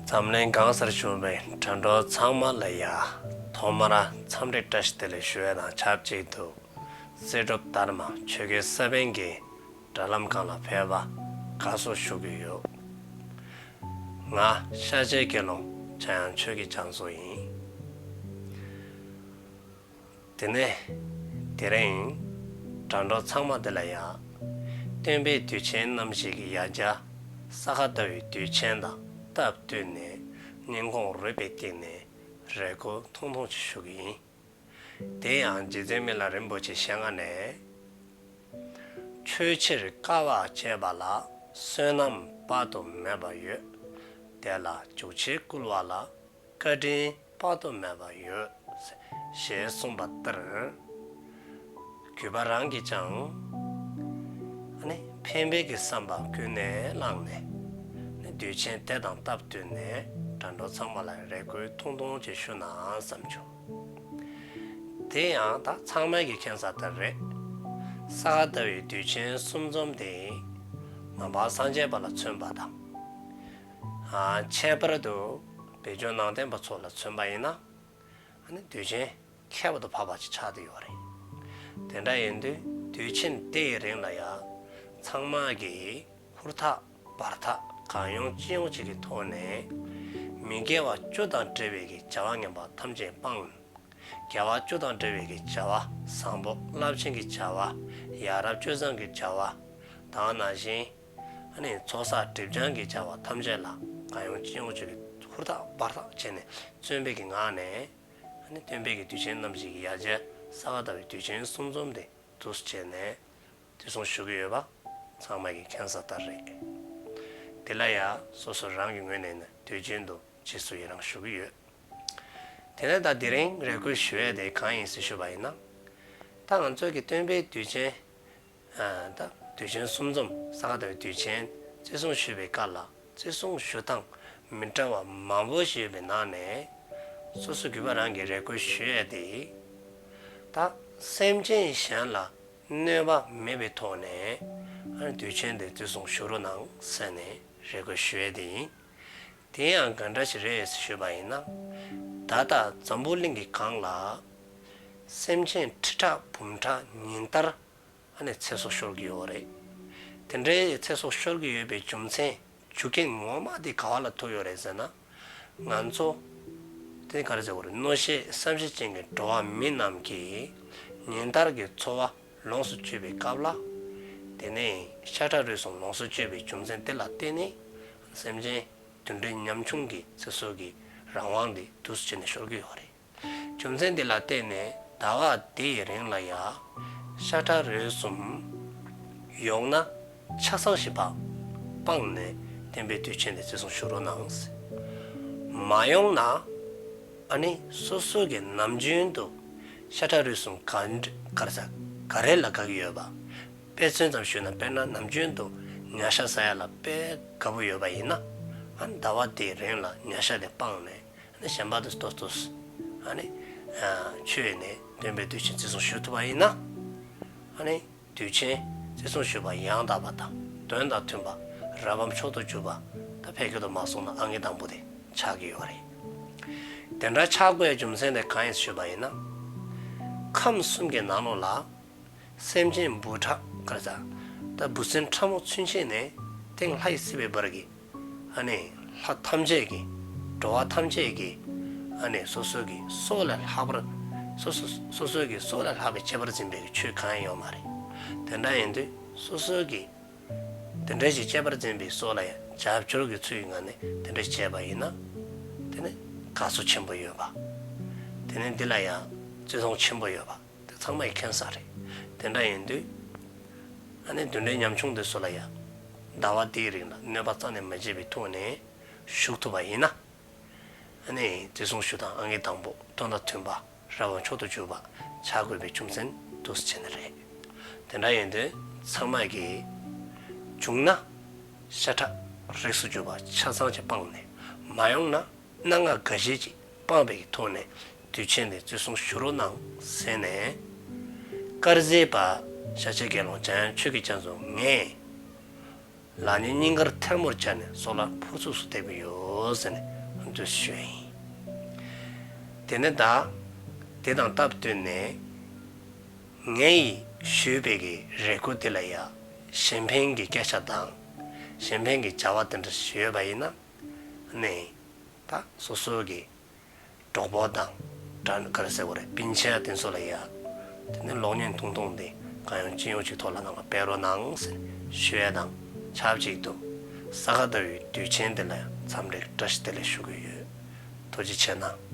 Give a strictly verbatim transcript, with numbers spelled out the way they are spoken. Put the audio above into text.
འཛམ་གླིང་གང་སར་བཞུགས་པའི་དྲ་གྲོགས་ཚང་མ་ལ་ཡ། ཐོག་མར་འཚམས་འདྲི་བཀྲ་ཤིས་བདེ་ལེགས་ཞུ་ཡ་དང་ཆབས་ཅིག་ཏུ། སྲིད་སྒྲུབ་ལྟར་མ་ཆོས་ཀྱི་ས་བོན་གྱི་དྲ་ལམ་སྒང་ལ་ཕེབས་པ་དགའ་བསུ་ཞུ་གི་ཡོད། ང་ཤར་ཕྱོགས་དགེ་སློང་འཇམ་དབྱངས་ཆོས་ཀྱི་རྒྱ་མཚོ་ཡིན། དེ་ནས་དེ་རིང་དྲ་གྲོགས་ཚང་མ་དེ་ལ་ཡ། སྟོན་པའི་དུས་ཆེན་རྣམ་བཞི་གི་ཡ་གྱལ་ས་ག་ཟླ་བའི་དུས་ཆེན་དང་སྟབས་བསྟུན་ནས་སྙིང་ཁོང་རུས་པའི་གཏིང་ནས་རེ་སྐུལ་ཐུང་ཐུང་ཅིག་ཞུ་གི་ཡིན། དེ་ཡང་རྗེ་བཙུན་མི་ལ་རིན་པོ་ཆེའི་ཞལ་སྔ་ནས། ཆོས་ཕྱིར་དཀའ་བ་སྤྱད་པ་ལ་བསོད་ནམས་དཔག་ཏུ་མེད་པ་ཡོད། དེ་ལ་འཇུག་ཕྱིར་བསྐུལ་བ་ལ་བཀའ་དྲིན་དཔག་ཏུ་མེད་པ་ཡོད། ཞེས་གསུངས་པ་ལྟར། གུས་པ་རང་གིས་ཀྱང་ཨ་ནི་ཕན་པའི་གི་བསམ་པ་ཀུན་ནས་བསླངས་ནས་ཨ་ནི་དུས་ཆེན་དེ་དང་སྟབས་བསྟུན་ནས་དྲ་གྲོགས་ཚང་མ་ལ་རེ་སྐུལ་ཐུང་ཐུང་ཅིག་ཞུ་ན་བསམ་བྱུང་། དེ་ཡང་ད་ཚང་མས་ཀྱི་མཁྱེན་གསལ་ལྟར་རེད། ས་ག་ཟླ་བའི་དུས་ཆེན་གསུམ་འཛོམས་དེ་མ་འོངས་པ་སངས་རྒྱས་པ་ལ་མཚོན་པ་དང་། ཨ། ཁྱད་པར་དུ་བོད་བརྒྱུད་ནང་བསྟན་པ་ཚོ་ལ་མཚོན་པ་ཡིན་ན། ཨ་ནི་དུས་ཆེན་ཁྱད་པར་དུ་འཕགས་པ་ཅིག་ཆགས་བསྡད་ཡོད་རེད། དེ་འདྲ་ཡིན་དུས་དུས་ཆེན་དེའི་རིང་ལ་ཡ། ཚང་མ་གིས་ཧུར་ཐག་འབད་ཐག་གང་ཡོང་ཅི་ཡོང་ཅིག་གི་ཐོག་ནས། མི་དགེ་བ་བཅུ་དང་འབྲེལ་བའི་གི་བྱ་བ་ངན་པ་ཐམས་ཅད་སྤངས། དགེ་བ་བཅུ་དང་འབྲེལ་བའི་གི་བྱ་བ་བཟང་པོ་རླབས་ཆེན་གྱི་བྱ་བ། ཡ་རབས་སྤྱོད་བཟང་གི་བྱ་བ། དེ་ནང་བཞིན། ཨ་ནི་ཚོགས་བསགས་སྒྲིབ་སྦྱང་གི་བྱ་བ་ཐམས་ཅད་ལ་གང་ཡོང་ཅི་ཡོང་ཅིག་གི་ཧུར་ཐག་འབད་ཐག་བྱས་ནས་བརྩོན་པའི་གི་ངང་ནས། ཨ་ནི་སྟོན་པའི་གི་དུས་ཆེན་རྣམ་བཞི་གི་ཡ་གྱལ་ས་ག་ཟླ་བའི་དུས་ཆེན་གསུམ་འཛོམས་དེ་འདུག་སེ་བྱས་ནས་བརྩི་སྲུང་ཞུ་གི་ཡོད་པ་ཚང་མ་གི་མཁྱེན་གསལ་ལྟར་རེད། དེ་ལ་ཡ་སོ་སོ་རང་གི་ངོས་ནས་ནི་དུས་རྒྱུན་དུ་རྗེས་སུ་ཡི་རང་ཞུ་གི་ཡོད། དེ་ནས་ད་དེ་རིང་རེ་སྐུལ་ཞུ་ཡས་དེ་གང་ཡིན་ཟེར་ཞུས་པ་ཡིན་ན། ད་ང་ཚོ་གི་སྟོན་པའི་དུས་ཆེན། ཨ། ད་དུས་ཆེན་གསུམ་འཛོམས་ས་ག་ཟླ་བའི་དུས་ཆེན་བརྩི་སྲུང་ཞུ་བའི་སྐབས་ལ་བརྩི་སྲུང་ཞུ་སྟངས་མི་འདྲ་བ་མང་པོ་ཞིག་ཡོད་པའི་ནང་ནས། སོ་སོ་གུས་པ་རང་གིས་རེ་སྐུལ་ཞུ་ཡས་དེ། ད་སེམས་ཅན་གཞན་ལ་གནོད་པ་མེད་པའི་ཐོག་ནས་ཨ་ནི་དུས་ཆེན་དེ་བརྩི་སྲུང་ཞུ་རོགས་གནང་ཟེར་ནས་རེ་སྐུལ་ཞུ་ཡས་དེ་ཡིན། དེ་ཡང་ག་འདྲ་ཞིག་རེད་ཞུས་པ་ཡིན་ན། ད་ལྟ་འཛམ་བུ་གླིང་གི་སྒང་ལ་སེམས་ཅན་ཁྲི་ཕྲག་འབུམ་ཕྲག་ཉིན་ལྟར་ཨ་ནི་ཚེ་སྲོག་ཤོར་གྱི་ཡོད་རེད། དེ་འདྲའི་ཚེ་སྲོག་ཤོར་གྱི་ཡོད་པའི་རྒྱུ་མཚན་རྒྱུ་རྐྱེན་ངོ་མ་དེ་ག་བ་ལ་ཐུག་ཡོད་རེད་ཟེར་ན། ང་ཚོ་དེ་ག་རེ་ཟེར་དགོས་རེད། རྣོ་ཤེས་བསམ་ཤེས་ཅན་གྱི་འགྲོ་བ་མི་རྣམས་ཀྱིས་ཉིན་ལྟར་གྱི་འཚོ་བ་ལོངས་སུ་སྤྱོད་པའི་སྐབས་ལ། དེ་ནས་ཤ་ཁྲག་རུས་གསུམ་ལོངས་སུ་སྤྱོད་པའི་རྒྱུ་མཚན་དེ་ལ་བརྟེན་ནས་སེམས་ཅན་དུད་འགྲོའི་ཉམ་ཆུང་གི་ཚེ་སྲོག་གི་རང་དབང་དེ་འདུག་སེ་བྱས་ནས་ཤོར་གྱི་ཡོད་རེད། རྒྱུ་མཚན་འདི་ལ་བརྟེན་ནས་ཟླ་བ་འདིའི་རིང་ལ་ཡ་ཤ་ཁྲག་རུས་གསུམ། ཡོང་ན་ཆ་ཚང་ཞིག་སྤངས་ནས་སྟོན་པའི་དུས་ཆེན་དེ་བརྩི་སྲུང་ཞུ་རོགས་གནང་། མ་ཡོང་ན་ཨ་ནི་སོ་སོ་གི་ནམ་རྒྱུན་དུ་ཤ་ཁྲག་རུས་གསུམ་ག་ག་རེ་ཟ་ག་རེ་ལ་དགའ་གི་ཡོད་པ། དཔེ་མཚོན་ཙམ་ཞུས་ན། དཔེར་ན་ནམ་རྒྱུན་དུ་ཉ་ཤ་ཟ་ཡ་ལ་དཔེ་དགའ་པོ་ཡོད་པ་ཡིན་ན། ཨ་ནི་ཟླ་བ་འདིའི་རིང་ལ་ཉ་ཤ་དེ་སྤངས་ནས། ཨ་ནི་གཞན་པ་དེ་ཏོག་ཏོག་ཨ་ནི་ཨ་མཆོད་ནས་སྟོན་པའི་དུས་ཆེན་བརྩི་སྲུང་ཞུ་ཐུབ་པ་ཡིན་ན། ཨ་ནི་དུས་ཆེན་བརྩི་སྲུང་ཞུ་བ་ཡང་དག་པ་དང་དོན་དང་མཐུན་པ། རབ་བམ་མཆོག་ཏུ་གྱུར་པ། ད་ཕལ་སྐད་དུ་མ་སོང་ན་ཨང་ཀི་དང་པོ་དེ་ཆགས་ཀྱི་ཡོད་རེད། དེ་འདྲ་ཆགས་དགོས་ཡ་རྒྱུ་མཚན་དེ་གང་ཡིན་ཞུས་པ་ཡིན་ན། ཁམས་གསུམ་གྱི་ནང་ལོགས་ལ། སེམས་ཅན་འབུམ་ཕྲག་ག་རེ་ཟ། ད་འབུ་སྲིན་ཕྲ་མོ་ཚུན་ཆད་ནས་སྟེང་ལྷ་ཡི་སྲིད་པའི་བར་གྱི། ཨ་ནི་ལྷ་ཐམས་ཅད་ཀྱི། འགྲོ་བ་ཐམས་ཅད་ཀྱི། ཨ་ནི་སོ་སོ་གི་སྲོག་ལས་ལྷག་པར། སོ་སོ་སོ་སོ་གི་སྲོག་ལས་ལྷག་པའི་ཁྱད་པར་འཛིན་པའི་ཆོས་གང་ཡང་ཡོད་མ་རེད། དེ་འདྲ་ཡིན་དུས་སོ་སོ་གི། དེ་འདྲ་ཞིག་ཁྱད་པར་འཛིན་པའི་སྲོག་ལ་ཡང་རྒྱབ་སྐྱོར་གྱི་ཚུལ་གྱི་ངང་ནས་དེ་འདྲ་བྱས་པ་ཡིན་ན། དེ་ནི་དགའ་བསུ་ཆེན་པོ་ཡོད་པ། དེ་ནི་འདི་ལ་ཡང་བརྩི་མཐོང་ཆེན་པོ་ཡོད་པ། དེ་ཚང་མ་ཡི་མཁྱེན་གསལ་རེད། དེ་འདྲ་ཡིན་དུས། ཨ་ནི་དུད་འགྲོའི་ཉམ་ཆུང་དེ་ཚོ་ལ་ཡང་ཟླ་བ་འདིའི་རིང་ལ་གནོད་པ་རྩ་ནས་མ་བྱས་པའི་ཐོག་ནས་བཞུགས་ཐུབ་པ་ཡིན་ན། ཨ་ནི་བརྩི་སྲུང་ཞུ་སྟངས་ཨང་ཀི་དང་པོ་དོན་དང་མཐུན་པ། རབ་བམ་མཆོག་ཏུ་གྱུར་པ་ཆགས་དགོས་པའི་རྒྱུ་མཚན་འདུག་སེ་བྱས་ནས་རེད། དེ་འདྲ་ཡིན་དུས་ཚང་མ་གིས་བྱུང་ན་ཤ་ཁྲག་རིགས་སུ་གྱུར་པ་ཆ་ཚང་ཅིག་སྤངས་ནས། མ་ཡོང་ན་སྣ་ལྔ་འགའ་ཤས་ཅིག་སྤངས་པའི་ཐོག་ནས་དུས་ཆེན་དེ་བརྩི་སྲུང་ཞུ་རོགས་གནང་ཟེར་ནས། དཀར་ཟས་པ་ཤཱཀྱའི་དགེ་སློང་འཇམ་དབྱངས་ཆོས་ཀྱི་རྒྱ་མཚོ་ངས། ལག་གཉིས་སྙིང་གར་ཐལ་མོ་སྦྱར་ནས་སྲོག་ལ་ཕུར་ཚུགས་སུ་བཏེགས་པ་ཡོད་ཟེར་ནས། དུ་ཞུས་ཡིན། དེ་ནས་ད་དེ་དང་སྟབས་བསྟུན་ནས་ངས་ཞུས་པའི་གི་རེ་སྐུལ་དེ་ལ་ཡ་གཞན་ཕན་གྱི་སྐད་ཆ་དང་གཞན་ཕན་གྱི་བྱ་བ་དེ་འདྲ་ཞུས་པ་ཡིན་ན་ནས་ད་སོ་སོ་གི་གྲོགས་པོ་དང་འདྲ་ག་རེ་ཟེར་དགོས་རེད། སྤུན་མཆེད་དེ་ཚོ་ལ་ཡ་དེ་ནས་གློག་བརྙན་ཐུང་ཐུང་དེ་གང་ཡོང་ཅི་ཡོང་ཅིག་ཐོག་ལ་ནང་ལ་སྤེལ་རོགས་གནང་ཟེར་ཞུ་ཡ་དང་ཆབས་ཅིག་ཏུ་ས་ག་ཟླ་བའི་དུས་ཆེན་དེ་ལ་ཡ་འཚམས་འདྲི་བཀྲ་ཤིས་བདེ་ལེགས་ཞུ་གི་ཡོད། ཐུགས་རྗེ་ཆེ་གནང་།